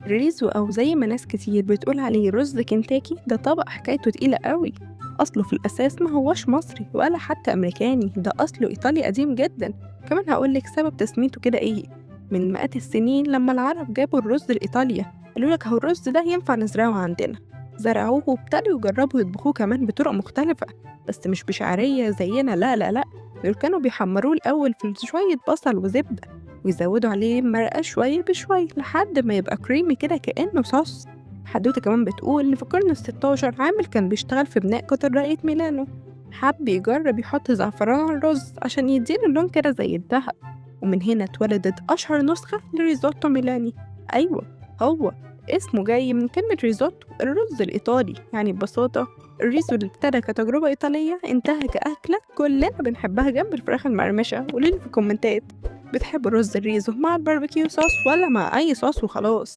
الريزو أو زي ما ناس كتير بتقول عليه رز كنتاكي، ده طبق حكايته تقيلة قوي. أصله في الأساس ما هوش مصري ولا حتى أمريكاني، ده أصله إيطالي قديم جدا. كمان هقولك سبب تسميته كده إيه. من مئات السنين لما العرب جابوا الرز لإيطاليا قالوا لك هو الرز ده ينفع نزرعه عندنا، زرعوه وابتدوا يجربوا يطبخوه كمان بطرق مختلفة، بس مش بشعرية زينا، لا لا لا، دول كانوا بيحمروه الأول في شوية بصل وزبدة ويزودوا عليه مرقة شوية بشوية لحد ما يبقى كريمي كده كأنه صوص. حدوتة كمان بتقول إن في القرن ال16 عامل كان بيشتغل في بناء كاتدرائية ميلانو، حب يجرب يحط زعفران على الرز عشان يديله اللون كده زي الذهب، ومن هنا اتولدت أشهر نسخة لريزوتو ميلاني. أيوة، هو اسمه جاي من كلمة ريزوتو، الرز الإيطالي. يعني ببساطة الريزو اللي ابتدى كتجربة إيطالية انتهى كأكلة كلنا بنحبها جنب الفراخ المقرمشة. قولولي في الكومنتات، بتحبوا رز الريزو مع ال barbecue sauce ولا مع أي صوص وخلاص؟